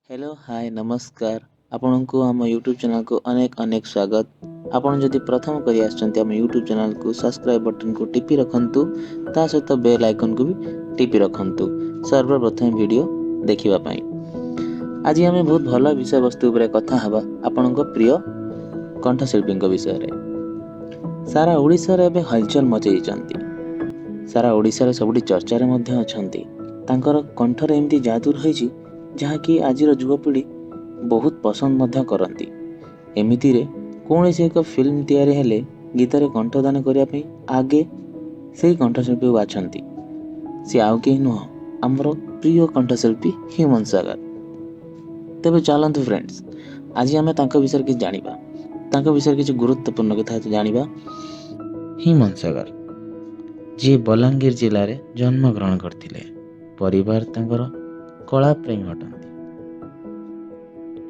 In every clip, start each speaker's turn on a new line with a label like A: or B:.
A: Hello, ହାଏ, ନମସ୍କାର। ଆପଣଙ୍କୁ ଆମ ୟୁଟ୍ୟୁବ୍ ଚ୍ୟାନେଲକୁ ଅନେକ ଅନେକ ସ୍ୱାଗତ। ଆପଣ ଯଦି ପ୍ରଥମ କରି ଆସିଛନ୍ତି ଆମ ୟୁଟ୍ୟୁବ୍ ଚ୍ୟାନେଲକୁ, ସବସ୍କ୍ରାଇବ୍ ବଟନ୍କୁ ଟିପି ରଖନ୍ତୁ, ତା ସହିତ ବେଲ୍ ଆଇକନ୍କୁ ବି ଟିପି ରଖନ୍ତୁ ସର୍ବପ୍ରଥମେ ଭିଡ଼ିଓ ଦେଖିବା ପାଇଁ। ଆଜି ଆମେ ବହୁତ ଭଲ ବିଷୟବସ୍ତୁ ଉପରେ କଥା ହେବା, ଆପଣଙ୍କ ପ୍ରିୟ କଣ୍ଠଶିଳ୍ପୀଙ୍କ ବିଷୟରେ। ସାରା ଓଡ଼ିଶାରେ ଏବେ ହଲଚଲ ମଚେଇଛନ୍ତି, ସାରା ଓଡ଼ିଶାରେ ସବୁଠି ଚର୍ଚ୍ଚାରେ ମଧ୍ୟ ଅଛନ୍ତି। ତାଙ୍କର କଣ୍ଠରେ ଏମିତି ଯାଦୁ ରହିଛି ଯାହାକି ଆଜିର ଯୁବପିଢ଼ି ବହୁତ ପସନ୍ଦ ମଧ୍ୟ କରନ୍ତି। ଏମିତିରେ କୌଣସି ଏକ ଫିଲ୍ମ ତିଆରି ହେଲେ ଗୀତରେ କଣ୍ଠଦାନ କରିବା ପାଇଁ ଆଗେ ସେଇ କଣ୍ଠଶିଳ୍ପୀକୁ ବାଛନ୍ତି। ସିଏ ଆଉ କେହି ନୁହଁ, ଆମର ପ୍ରିୟ କଣ୍ଠଶିଳ୍ପୀ ହ୍ୟୁମାନ ସାଗର। ତେବେ ଚାଲନ୍ତୁ ଫ୍ରେଣ୍ଡସ୍, ଆଜି ଆମେ ତାଙ୍କ ବିଷୟରେ କିଛି ଜାଣିବା, ତାଙ୍କ ବିଷୟରେ କିଛି ଗୁରୁତ୍ୱପୂର୍ଣ୍ଣ କଥା ଜାଣିବା। ହ୍ୟୁମାନ ସାଗର, ଯିଏ ବଲାଙ୍ଗୀର ଜିଲ୍ଲାରେ ଜନ୍ମଗ୍ରହଣ କରିଥିଲେ, ପରିବାର ତାଙ୍କର କଳାପ୍ରେମୀ ଅଟନ୍ତି।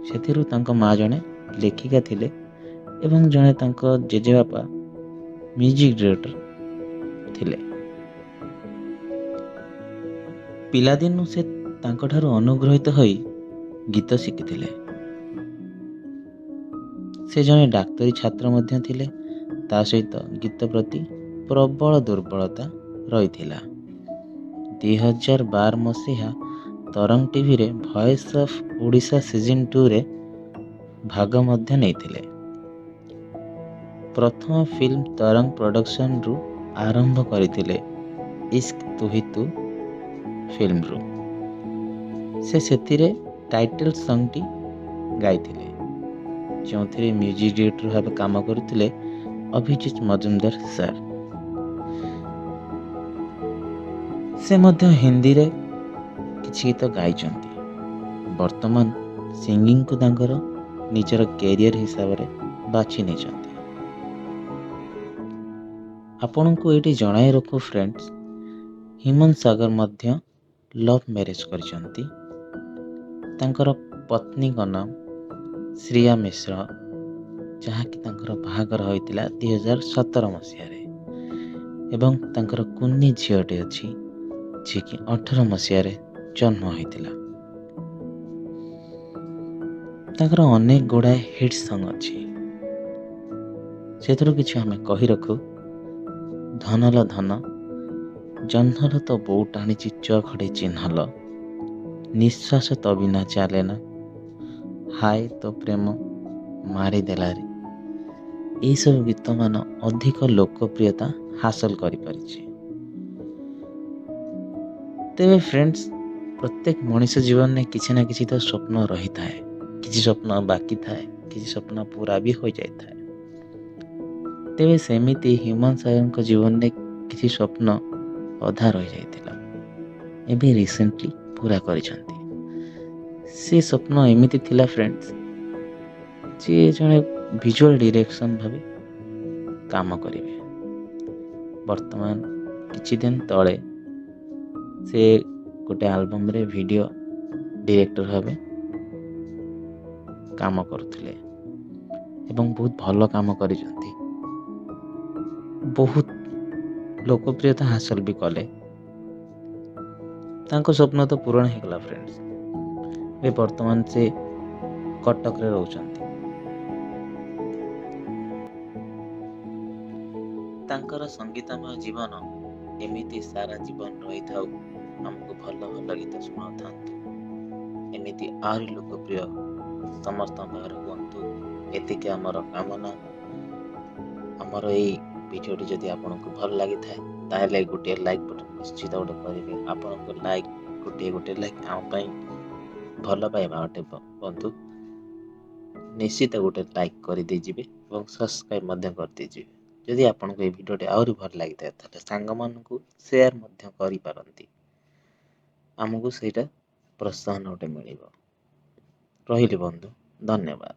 A: ସେଥିରୁ ତାଙ୍କ ମା ଜଣେ ଲେଖିକା ଥିଲେ ଏବଂ ଜଣେ ତାଙ୍କ ଜେଜେବାପା ମ୍ୟୁଜିକ୍ ଡିରେକ୍ଟର ଥିଲେ। ପିଲାଦିନୁ ସେ ତାଙ୍କଠାରୁ ଅନୁଗ୍ରହୀତ ହୋଇ ଗୀତ ଶିଖିଥିଲେ। ସେ ଜଣେ ଡାକ୍ତରୀ ଛାତ୍ର ମଧ୍ୟ ଥିଲେ, ତା ସହିତ ଗୀତ ପ୍ରତି ପ୍ରବଳ ଦୁର୍ବଳତା ରହିଥିଲା। 2012 ମସିହା ତରଙ୍ଗ ଟିଭିରେ ଭଏସ୍ ଅଫ୍ ଓଡ଼ିଶା ସିଜନ୍ 2ରେ ଭାଗ ମଧ୍ୟ ନେଇଥିଲେ। ପ୍ରଥମ ଫିଲ୍ମ ତରଙ୍ଗ ପ୍ରଡକ୍ସନରୁ ଆରମ୍ଭ କରିଥିଲେ ଇସ୍କ ତୁ ହି ତୁ ଫିଲ୍ମରୁ। ସେ ସେଥିରେ ଟାଇଟଲ୍ ସଙ୍ଗଟି ଗାଇଥିଲେ, ଯେଉଁଥିରେ ମ୍ୟୁଜିକ୍ ଡିରେକ୍ଟର ଭାବେ କାମ କରୁଥିଲେ ଅଭିଜିତ ମଜୁମଦାର ସାର୍। ସେ ମଧ୍ୟ ହିନ୍ଦୀରେ କିଛି ଗୀତ ଗାଇଛନ୍ତି। ବର୍ତ୍ତମାନ ସିଙ୍ଗିଂକୁ ତାଙ୍କର ନିଜର କ୍ୟାରିୟର ହିସାବରେ ବାଛି ନେଇଛନ୍ତି। ଆପଣଙ୍କୁ ଏଇଠି ଜଣାଇ ରଖୁ ଫ୍ରେଣ୍ଡସ୍, ହ୍ୟୁମାନ ସାଗର ମଧ୍ୟ ଲଭ୍ ମ୍ୟାରେଜ୍ କରିଛନ୍ତି। ତାଙ୍କର ପତ୍ନୀଙ୍କ ନାମ ଶ୍ରେୟା ମିଶ୍ର, ଯାହାକି ତାଙ୍କର ବାହାଘର ହୋଇଥିଲା 2017 ମସିହାରେ ଏବଂ ତାଙ୍କର କୁନି ଝିଅଟି ଅଛି, ଯିଏକି 18 ମସିହାରେ ଜନ୍ମ ହୋଇଥିଲା। ତାଙ୍କର ଅନେକ ଗୁଡ଼ାଏ ହିଟ୍ ସଙ୍ଗ ଅଛି, ସେଥିରୁ କିଛି ଆମେ କହି ରଖୁ। ଧନଲ ଧନ, ଜହ୍ନର ତ ବୋଉ ଟାଣିଛି ଚଖଡ଼େ ଚିହ୍ନଲ, ନିଶ୍ୱାସ ତ ବିନା ଚାଲେ ନା, ହାୟ ତୋ ପ୍ରେମ ମାରିଦେଲାରେ, ଏହିସବୁ ଗୀତମାନ ଅଧିକ ଲୋକପ୍ରିୟତା ହାସଲ କରିପାରିଛି। ତେବେ ଫ୍ରେଣ୍ଡସ୍, ପ୍ରତ୍ୟେକ ମଣିଷ ଜୀବନରେ କିଛି ନା କିଛି ତ ସ୍ୱପ୍ନ ରହିଥାଏ। କିଛି ସ୍ୱପ୍ନ ବାକି ଥାଏ, କିଛି ସ୍ୱପ୍ନ ପୁରା ବି ହୋଇଯାଇଥାଏ। ତେବେ ସେମିତି ହ୍ୟୁମାନ ସାଗରଙ୍କ ଜୀବନରେ କିଛି ସ୍ୱପ୍ନ ଅଧା ରହିଯାଇଥିଲା, ଏବେ ରିସେଣ୍ଟଲି ପୁରା କରିଛନ୍ତି। ସେ ସ୍ୱପ୍ନ ଏମିତି ଥିଲା ଫ୍ରେଣ୍ଡସ୍, ଯିଏ ଜଣେ ଭିଜୁଆଲ୍ ଡିରେକ୍ସନ୍ ଭାବେ କାମ କରିବେ। ବର୍ତ୍ତମାନ କିଛି ଦିନ ତଳେ ସେ ଗୋଟେ ଆଲବମ୍ରେ ଭିଡ଼ିଓ ଡିରେକ୍ଟର ଭାବେ କାମ କରୁଥିଲେ ଏବଂ ବହୁତ ଭଲ କାମ କରିଛନ୍ତି, ବହୁତ ଲୋକପ୍ରିୟତା ହାସଲ ବି କଲେ। ତାଙ୍କ ସ୍ୱପ୍ନ ତ ପୂରଣ ହେଇଗଲା ଫ୍ରେଣ୍ଡସ୍। ଏବେ ବର୍ତ୍ତମାନ ସେ କଟକରେ ରହୁଛନ୍ତି। ତାଙ୍କର ସଙ୍ଗୀତମୟ ଜୀବନ ଏମିତି ସାରା ଜୀବନ ରହିଥାଉ, ଆମକୁ ଭଲ ଭଲ ଗୀତ ଶୁଣାଉଥାନ୍ତୁ, ଏମିତି ଆହୁରି ଲୋକପ୍ରିୟ ସମସ୍ତଙ୍କ ପାଖରେ ହୁଅନ୍ତୁ, ଏତିକି ଆମର କାମନା। ଆମର ଏଇ ଭିଡ଼ିଓଟି ଯଦି ଆପଣଙ୍କୁ ଭଲ ଲାଗିଥାଏ, ତାହେଲେ ଗୋଟିଏ ଲାଇକ୍ ବଟନ୍ ନିଶ୍ଚିତ ଗୋଟେ କରିବେ। ଆପଣଙ୍କ ଲାଇକ୍, ଗୋଟିଏ ଗୋଟିଏ ଲାଇକ୍ ଆମ ପାଇଁ ଭଲ ପାଇବା ଅଟେ ବନ୍ଧୁ। ନିଶ୍ଚିତ ଗୋଟେ ଲାଇକ୍ କରିଦେଇଯିବେ ଏବଂ ସବସ୍କ୍ରାଇବ୍ ମଧ୍ୟ କରିଦେଇଯିବେ। ଯଦି ଆପଣଙ୍କୁ ଏଇ ଭିଡ଼ିଓଟି ଆହୁରି ଭଲ ଲାଗିଥାଏ, ତାହେଲେ ସାଙ୍ଗମାନଙ୍କୁ ସେୟାର ମଧ୍ୟ କରିପାରନ୍ତି। ଆମକୁ ସେଇଟା ପ୍ରୋତ୍ସାହନ ଗୋଟେ ମିଳିବ। ରହିଲି ବନ୍ଧୁ, ଧନ୍ୟବାଦ।